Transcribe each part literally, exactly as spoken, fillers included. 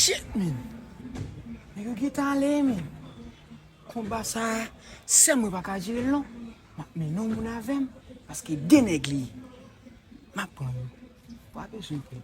Shit, man! Nèg yo gentan ale, man! Konba sa a, sè mwen pa ka jere l non. M ap mennen yon moun avè m, paske de nèg li ye. M ap pran yo. Pa bezwen pè.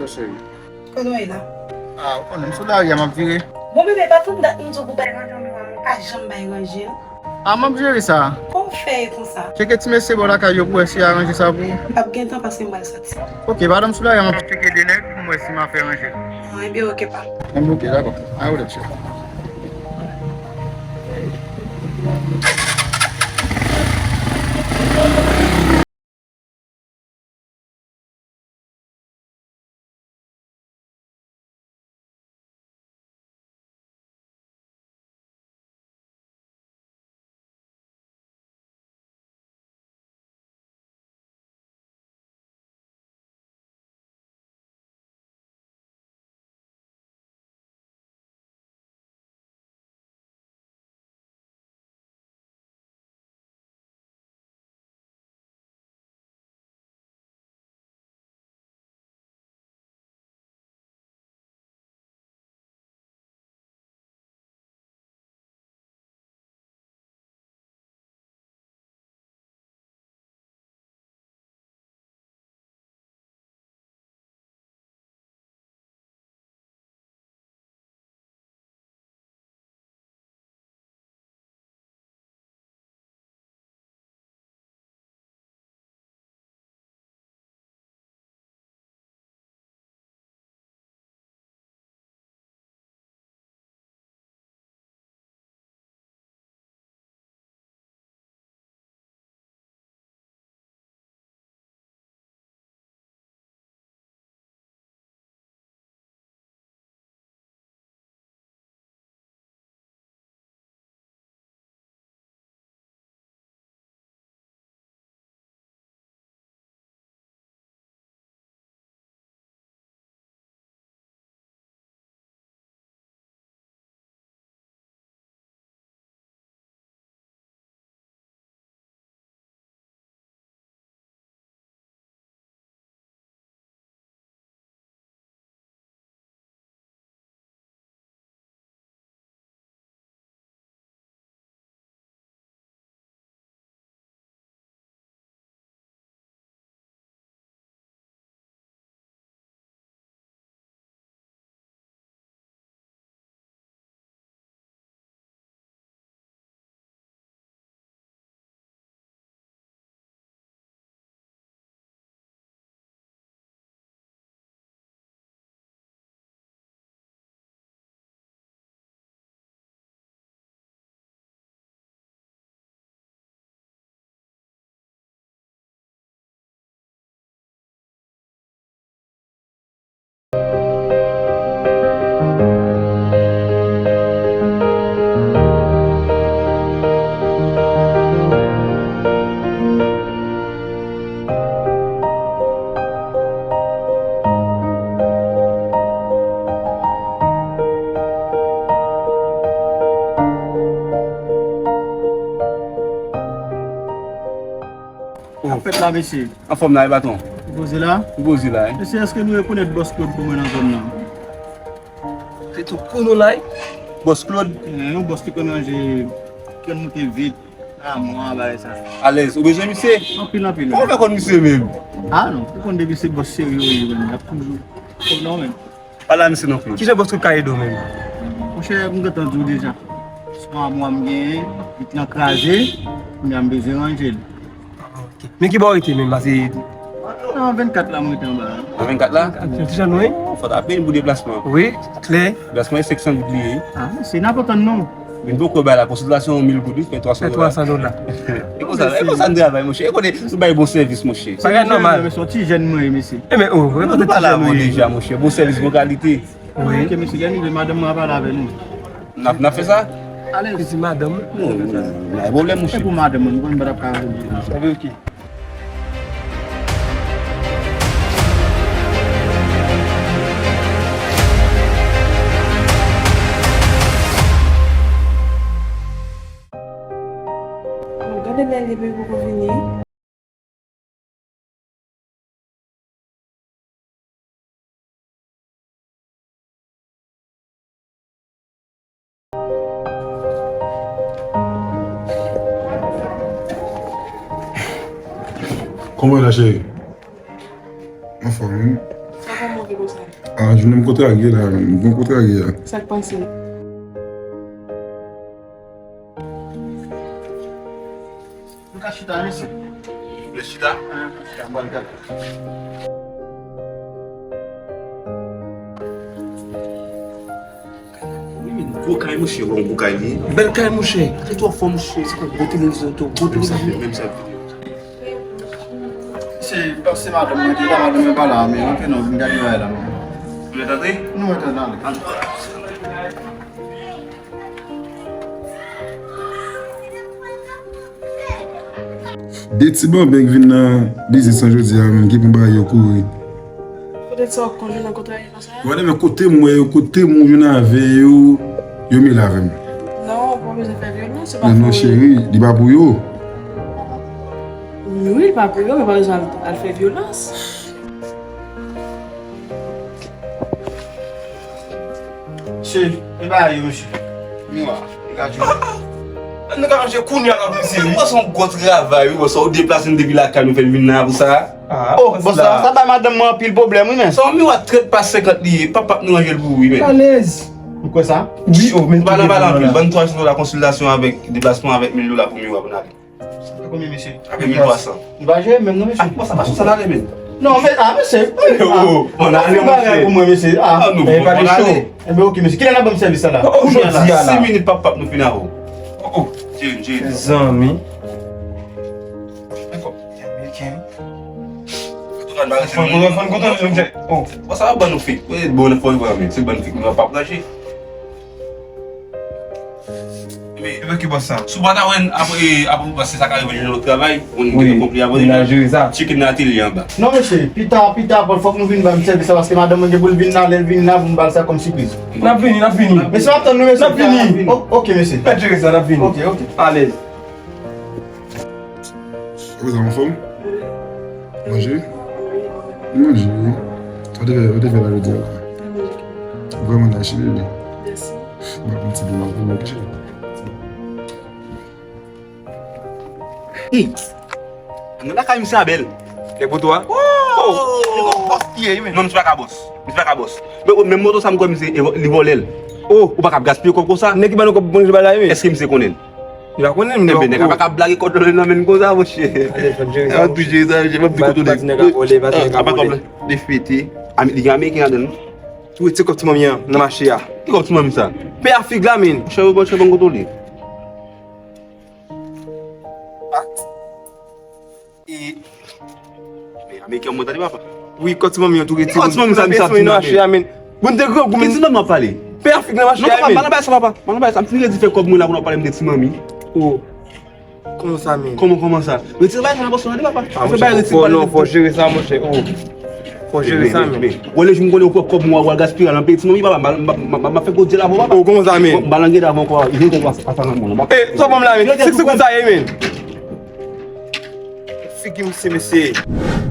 Alo, cheri. Kote w ye la? Ah, ou konnen, m sou lari a, m ap vire. Bon, bebe, pa tann dat m di w pou w bay ranje w, men w pa janm bay ranje l. Ah, m ap jere sa. Kòman w fè ye konsa? Tcheke ti mesye bò lakay yo pou w wè si y a ranje sa pou ou. M p ap gen tan paske m pral soti. Ok, pandan m sou lari a, m ap tcheke de nèg pou m wè si m a fè ranje l. Ah, ebyen, ok, pa. Ebyen, ok, dakò. Ay, ou lè, cheri. Sa k fèt la, mesye? Anfòm la, e baton? Ou poze la? Ou poze la, wi. Mesye, èske nou rekonèt Bòs Claude pou mwen nan zòn nan? Se tou pou nou la, wi. Bòs Claude? Eh, yon bòs ki konn ranje, ki konn moute vit. Ah, mwen bagay sa. Alèz, ou bezwen misye? Anpil, anpil. Kòman w fè konn misye menm? Ah, non, ou konn depi se bòs serye, wi, menm, y ap toujou. Kòm non, menm. Pale a misye non, Claude. Kijan bòs Claude ka ede w menm? Monchè, m gentan di w deja. Se yon amwa m genyen, vit lan kraze, kounye a m bezwen ranje l. Ah, ok. Men ki bò w rete menm, paske nan vennkat la m rete anba a. Nan vennkat la? Ak ti jan nou ye? Fò t ap peye pou deplasman. Wi, klè. Deplasman e senk san goud li ye. Ah, se n ap antann nou. Vin poko bay la konsiltasyon yon mil goud, wi, fè twa san dola. Fè twa san dola. E konsa, e konsa n travay, monchè. E konnen nou bay bon sèvis, monchè. Bagay nòmal. Men se yon ti jèn mwen ye, mesye. E men, oh, rekonèt ti jèn nou ye. Deja, monchè. Bon sèvis, bon kalite. Wi. Ok, mesye, lè n rive, madanm mwen ap pale avè nou. N ap, n ap fè sa? Alèz. Ki ti madanm? Non, non, non, pa gen pwoblèm, monchè. Se pou madanm mwen, m konn m pa t ap ka rezoud li konsa. Anben, ok. Gade lè li poko vini. Kòman w ye la, cheri? Anfòm, wi. Sa fè w move konsa? Ah, jounen m kontrarye la, m bon kontrarye a. Sa k pase? Nou ka chita, mesye. Vle chita? An, chita, m pral gade. Wi, men gwo kay, monchè, wi, gwo kay li ye. Bèl kay, monchè. Li twò fò, monchè. Se yon gwo televizyon tou, gwo televizyon. Menm sa, menm sa. Se, se madanm mwen ki la, madanm mwen pa la, men antre non, vin gade bagay la, non. Nou mèt antre? Nou mèt antre, ale. Antre. De ti banben k vin nan biznis lan jodi a menm, ki pran bagay yo kouri. Poutèt sa w ap konn vin nan kontrarye konsa? Wè, men kote m wè yo, kote m jwenn avè yo, yo mele avè m. Non, ou pa bezwen fè vyolans, se pa... Non, non, cheri, li pa pou yo. Wi, li pa pou yo, men pa bezwen al, al fè vyolans. Mesye, e bagay yo, mesye. Nou a, e gade yo. Ann nou ka manje kounye a, misye. Mwen se yon gwo travay, wi, mwen se yon deplase m depi lakay nou fè n vin la pou sa. Ah, oh, bòs la, sa bay madanm mwen anpil pwoblèm, wi, men. Se yon miwa trèt pa senkant li ye, pap ap nou ranje l pou ou, wi, men. Alèz. Ou kwè sa? Wi, oh, men. Pa nan pale anpil, ban n twa san dola konsiltasyon avèk deplasman avèk mil dola pou miwa pou n ale. Sa fè konbyen, mesye? Sa fè mil twa san. Nou pa jere menm non, mesye. Ah, bon, sa pa sou sa n ale, men. Non, men, ah, mesye. Oh, oh, oh, n ale, monchè. Fè bagay pou mwen, mesye. Ah, nou, eh, bon, pa de cho. Enben, ok, mesye. Kilè n ap ban m sèvis sa la? Oh, oh, jodi a la. Sis minit, pap, pap, nou fin avè w. Oh, oh. Jere, jere. Zanmi. Fòn kontan, fòn kontan, mesye. Oh. Bon, sa va ban nou fik. Wi, bon, fòn kontan, men se ban nou fik, nou pa pranje. Men, men ki bòs sa? Si w pa ta wè n apre, apre w pase sa ka rive jwenn lòt travay, ou konn gen konpli avè l. Chicken nan atelye anba. Non, mesye, pita, pita, fòk nou vin ban m sèvis la, paske madanm mwen gen pou l vin la, lè l vin la, pou m ba l sa kòm sipriz. N ap vini, n ap vini. Mesye, m ap tann nou, mesye. N ap vini. Oh, ok, mesye. Pèdi rès la, n ap vini. Ok, ok. Alèz. Kòman sa, anfòm? Manje? Manje, wi. Sa w te fè, sa w te fè la jodi a la? Vrèman nice, wi, bebe. Mèsi. Mwen ap yon ti dlo pou mwen, ok, cheri? Hey! Ann nan lakay misye a bèl. E pou twa? Oh! Li gon bòs li ye, wi, men. Non, misye pa ka bòs. Misye pa ka bòs. Men, men moto sa m kwè misye, li vòlè l. Oh! Ou pa ka ap gaspiye kòb konsa. Nèg ki ban nou kòb pou manje bagay la, wi. Èske misye konnen l? Li pa konnen m. Enben, nèg la pa ka blage kòd nan men l konsa, monchè. An tou jere sa, monchè, m ap di kote w ye. Pati nèg ap vòlè, pati nèg ap vòlè. Defete. Li gen ameriken ladan l, non? Tou retire kòb ti manmi an nan mache a. Ki kòb ti manmi sa? Pè a fig la, men. Monchè, monchè, ban m kote w ye. Ah. E, men ameriken an mwen tande, papa. Wi, kòb ti manmi an tou retire. Kòb ti manmi sa, misye ap di nan mache a, men. Bon, te grangou, men. Ti manmi ap pale. Pè a figi nan mache a, men. Non, papa, pa nan bagay sa, papa. Pa nan bagay sa. M fin redi fè kòb mwen la pou n ap pale m de ti manmi. Oh. Kòman sa, men? Kòman, kòman sa? Retire bagay sa nan pòch ou la, papa. Ah, monchè, fò, fò, non, fò jere sa, monchè. Oh. Fò jere sa, men. Wè, lè jou m konnen ou pran kòb mwen, ou al gaspiye nan peyi ti manmi, papa, m, m, m, m, m ap fè gwo dyèl avè w, papa. Oh, kòman sa, men? M, m, balange davan ankò, jen tèt ou a sa nan mwen, papa. Eh, sa ban m la, men. Jen tèt ou, frè m. Figi misye, mesye.